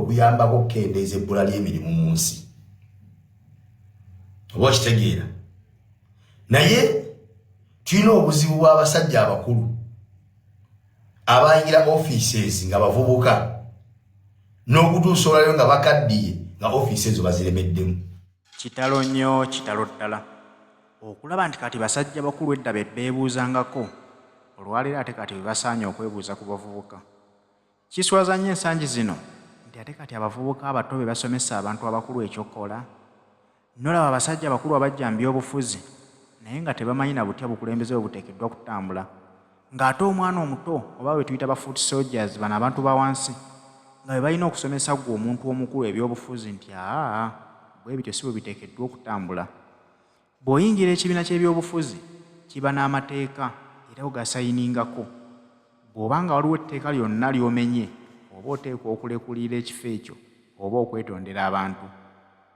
okuyambako okukendeeza ebbula ly'emirimu mu nsi, oba okitegeera? Naye tulina obuzibu bw'abasajja abakulu abayingira offices nga bavubuka n'okutuusa olwaliro nga bakaddiye, nga ofiisi ezo baziremeddemu. Kitalo nnyo, kitalo ddala okulaba nti kati basajja bakulu edda be beebuuzangako, olwaleero ate kati be basaanye okwebuuza ku bavubuka. Kiswaza nnyo ensangi zino nti ate kati abavubuka abato be basomesa abantu abakulu ekyokukola. Nolaba abasajja abakulu abajja mu byobufuzi naye nga tebamanyi na butya bukulembeze bwe buteekeddwa kutambula, ng'ate omwana omuto oba be tuyita ba foot soldiers, bano abantu ba wansi, nga be balina okusomesa ggwe omuntu omukulu ebyobufuzi nti aa, bwe bityo si bwe biteekeddwa okutambula. Bw'oyingira ekibiina ky'ebyobufuzi kiba n'amateeka era ogasayiningako. Bw'oba nga waliwo etteeka lyonna ly'omenye, oba oteekwa okulekulira ekifo ekyo oba okwetondera abantu.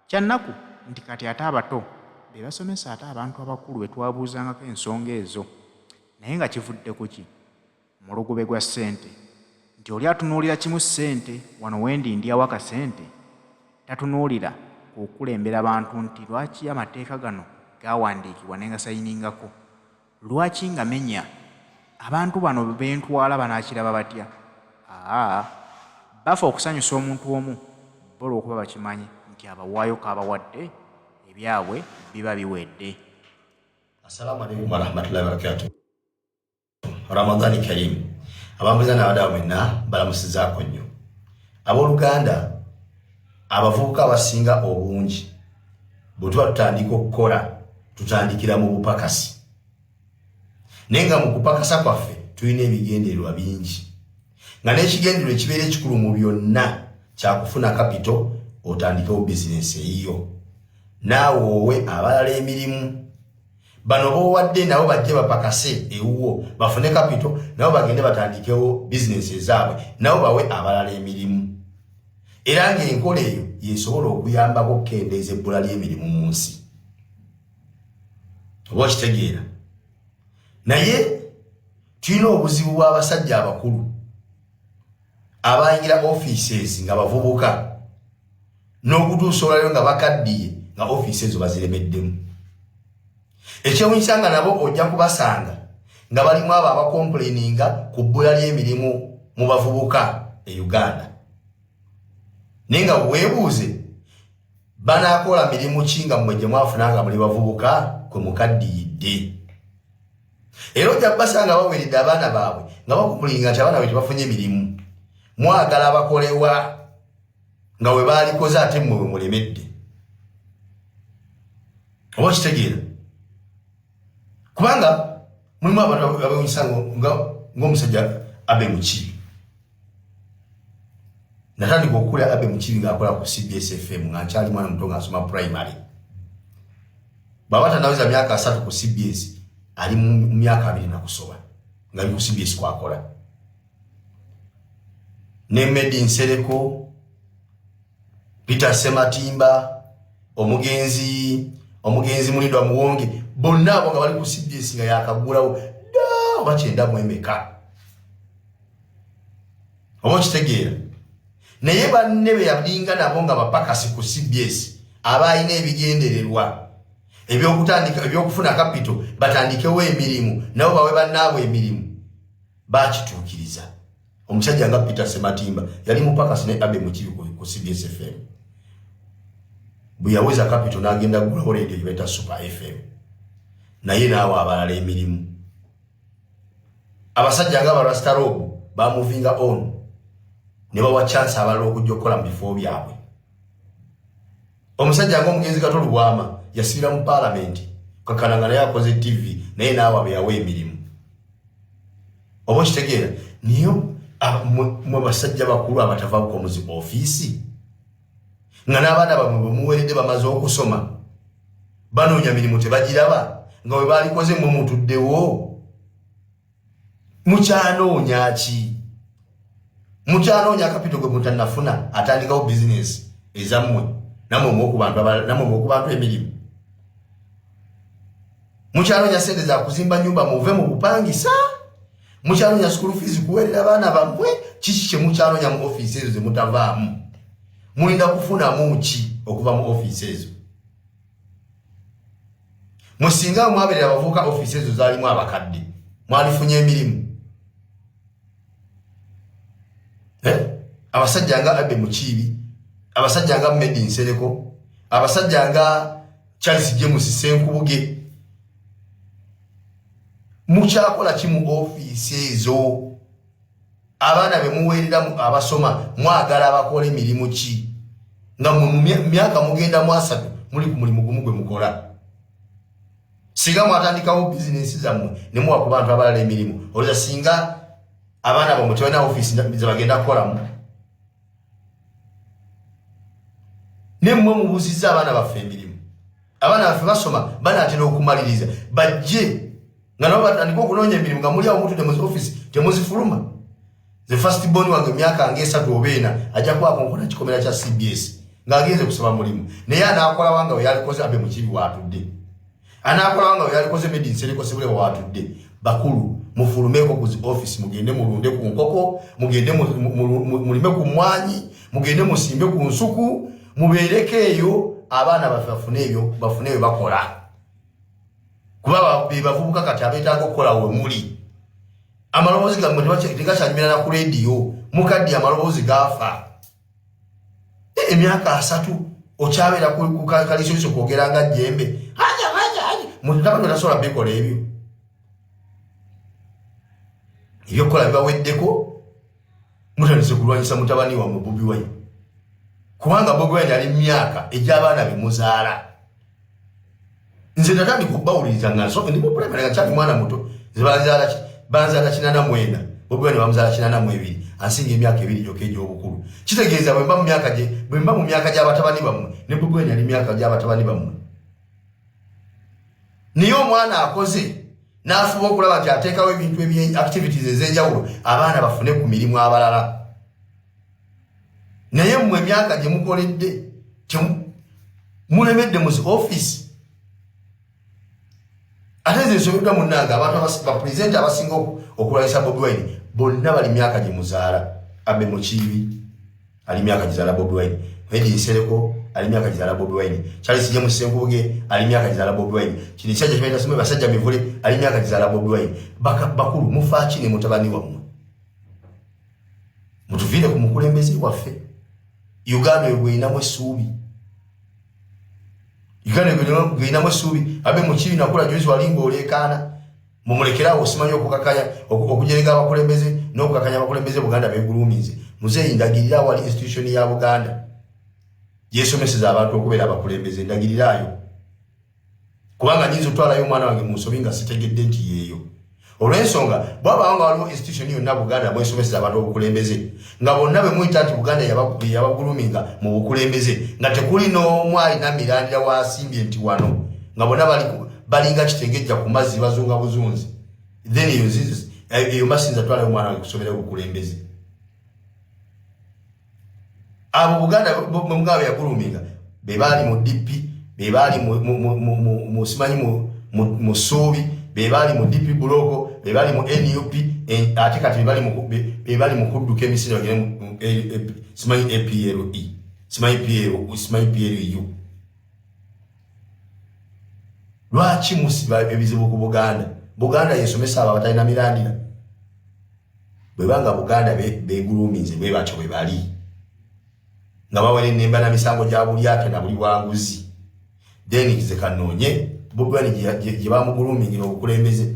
Kya nnaku nti kati ate abato be basomesa ate abantu abakulu be twabuuzangako ensonga ezo. Naye nga kivudde ku ki? Mulugube gwa ssente. Nti oli atunuulira kimu ssente, wano wendi ndyawo akasente. Tatunuulira kukulembera bantu nti lwaki amateeka gano gaawandiikibwa ne ngasayiningako? Lwaki ngamenya? Abantu bano be ntwala banaakiraba batya? Aa, bafa okusanyusa omuntu omu bo olw'okuba bakimanyi nti abawaayo k'abawadde ebyabwe biba biwedde. Assalamu alaikum warahmatullahi wabarakatuh. Ramadhani Karim. Abambuza n'abadawo mwenna balamusizaako nnyo. Abooluganda, abavubuka abasinga obungi bwe tuba tutandika okukola tutandikira mu bupakasi, naye nga mu kupakasa kwaffe tulina ebigendererwa bingi, nga n'ekigendererwa ekibeera ekikulu mu byonna kyakufuna kapito otandikewo bizinensi eyiyo, naawe owe abalala emirimu. Bano bowadde nabo bajje bapakase ewuwo bafune kapito, nabo bagende batandikewo bizinensi ezaabwe, nabo bawe abalala emirimu. Era ng'enkola eyo yesobola okuyambako okukendeeza ebbula ly'emirimu mu nsi, oba okitegeera? Naye tulina obuzibu bw'abasajja abakulu abayingira offices nga bavubuka n'okutuusa olwaliro nga bakaddiye, nga ofiisi ezo baziremeddemu. Ekyewunyisa nga nabo ojja kubasanga nga balimu abo abakomplaininga ku bbula ly'emirimu mu bavubuka e Uganda, naye nga weebuuze banaakola mirimu ki nga mmwe gye mwafuna nga muli bavubuka kwe mukaddiyidde? Era ojja kubasanga baweredde abaana baabwe nga bakomplaininga nti abaana baabwe tebafunye mirimu. Mwagala bakolewa nga we baalikoze ate mmwe we mulemedde, oba okitegeera? Kubanga mulimu abantu abewunyisa ng'omusajja Abe Mukiibi. Natandika okukulira Abe Mukiibi ng'akola ku CBS FM nga nkyali mwana muto nga nsoma primary. Bw'aba tanaweza myaka 30 ku CBS, ali mu myaka 20 nakusoba ng'ali ku CBS kwakola. Ne Medi Nsereko, Peter Sematimba, omugenzi Mulindwa Muwonge, bonna abo nga bali ku CBS nga yakagulawo dda oba 94, oba okitegeera? Naye banne be yalinga nabo nga bapakasi ku CBS abalina ebigendererwa ebyokutandika, ebyokufuna kapito batandikewo emirimu nabo bawe bannaabwe emirimu, bakituukiriza. Omusajja nga Peter Sematimba yali mupakasi ne Abe Mukiibi ku CBS FM. Bwe yaweza kapito n'agenda kugulawo radio gye bayita Super FM, naye naawe abalala emirimu. Abasajja nga Barasta Rob bamovinga on ne bawa chance abalala okujja okukola mu bifo byabwe. Omusajja nga omugenzi Kato Lubwama yasibira mu paalamenti kakana nga naye akoze TV, naye naawe abe yawa emirimu, oba okitegeera? Niyo mwe basajja bakulu abatava mu zi ofiisi, nga n'abaana bamwe bwe muweredde bamaze okusoma banoonya mirimu tebagiraba, nga bwe baalikoze mwe mutuddewo mukyanoonya ki? Mukyanoonya kapito gwe mutanafuna atandikawo bizinesi ezammwe, namwe muwe ku bantu emirimu? Mukyanoonya sente za kuzimba nyumba muve mu kupangisa? Mukyanoonya school fees kuweerera abaana bammwe? Kiki kyemukyanoonya mu ofiisi ezo zemutavaamu? Mulinda kufunamu ki okuva mu ofiisi ezo? Musinga mwabeerera abavubuka, ofiisi ezo zaalimu abakadde, mwalifunye emirimu? Eh? Abasajja nga Abe Mukiibi, abasajja nga Medi Nsereko, abasajja nga Charles James Senkubuge, mukyakola ki mu ofiisi ezo? Abaana be muweerera abasoma mwagala bakola emirimu ki nga mu myaka mugenda mu 30 muli ku mulimu gumu gwe mukola? Singa mwatandikawo bizinensi zammwe ne muwa ku bantu abalala emirimu, olowooza singa abaana bamwe tebalina ofiisi ze bagenda kukolamu? Ne mmwe mubuuzizza abaana baffe emirimu. Abaana baffe basoma, banaatera okumaliriza, bajje nga nabo batandika okunoonya emirimu nga muli awo mutudde mu office temuzifuluma. The first born wange emyaka nga 3 oba 4 ajja kuba akonkona kikomera kya CBS ng'agenze kusaba mulimu, naye anaakola wanga we yalikoze Abe Mukiibi waatudde, anaakola wanga we yalikoze Medi Nsereko Sebule waatudde. Bakulu, mufulumeko ku zi office, mugende mulunde ku nkoko, mugende mulime ku mmwanyi, mugende musimbe ku nsuku, mubeereko eyo, abaana baffe bafune ebyo, bafune bye bakola, kuba be bavubuka kati abeetaaga okukola. We muli amaloboozi gammwe tegakyanyumira na ku rediyo, mukaddi, amaloboozi gaafa. Emyaka 30 okyabeera ku kaliisoliiso kwogera nga jjembe. Mutabani tasobola bikola ebyo. Ebyokukola bibaweddeko, mutandise kulwanyisa mutabani wammwe Bobi Wine, kubanga Bobi Wine ali myaka egy'abaana be muzaala. Nze natandika okubawuliriza nga ndi mu primary, nga kyali mwana muto. Nze banzaala 84, Bobi Wine bamuzaala 82, ansinga emyaka 2 gyokka egy'obukulu. Kitegeeza bwe mba mu myaka gy'abatabani bammwe, ne Bobi Wine ali myaka gy'abatabani bammwe. Naye omwana akoze n'afuba okulaba nti ateekawo ebintu ebye activities ez'enjawulo, abaana bafune ku mirimu abalala. Naye mmwe emyaka gye mukoledde mulemedde mu zi office. Ate nze nsobeddwa munnange, abantu bapurezidenti abasinga okulwanyisa Bobi Wine bonna bali myaka gye muzaala. Abe Mukiibi ali myaka gizaala Bobi Wine, Medi Nsereko ali myaka gizaala Bobi Wine, Charles James Senkubuge ali myaka gizaala Bobi Wine, kino ekisajja kibaita simu basajja mivule ali myaka gizaala Bobi Wine. Bakulu, mufaaki ne mutabani wammwe? Mutuviire ku mukulembeze waffe. Uganda eyo gweyinamu essuubi, Uganda eyo gweyinamu essuubi. Abe Mukiibi, nakula juzi wali ng'oleekaana mumulekerawo, osimanyi okukakanya, okujerega abakulembeze n'okukakanya abakulembeze. Buganda begulumize. Muzeeyi, ndagirira awali institution ya Buganda gyesomeseza abantu okubeera abakulembeze. Ndagirirayo, kubanga nyinza otwalayo omwana wange mu nsobi nga sitegedde nti yeeyo. Olw'ensonga bwabaawo nga waliwo institution yonna Buganda mwesomeseza abantu obukulembeze, nga bonna bwe muyita nti Buganda yabaguluminga mu bukulembeze, nga tekuli n'omu alina mirandira wasimbye nti wano, nga bonna balinga kitengejja ku mazzi, bazunga buzunzi, then eyo mbasinza twalayo omwana wange kusomera obukulembeze. Abo Buganda mugabo yaguluminga be baali mu DP, be baali mu simanyi mu ssuubi, be baali mu DP Bloc, be baali mu NUP, ate kati be bali mu kudduka emisinde bagende simanyi APLE, simanyi PL, simanyi PLU. Lwaki musiba ebizibu ku Buganda? Buganda yesomesa abo abatalina mirandira. Bwebanga Buganda beguluminze bwe batyo bwe bali nga bawerennemba na misango gya bulyake na buli bwanguzi, then nze kanoonye Bobi Wine gye bamugulumingira obukulembeze.